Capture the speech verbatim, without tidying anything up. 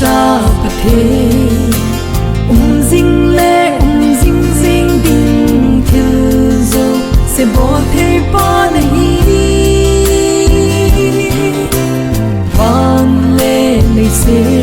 Pathen, um jing le um jing jing ding thil jouse bol thei pa nahi. Van le leiset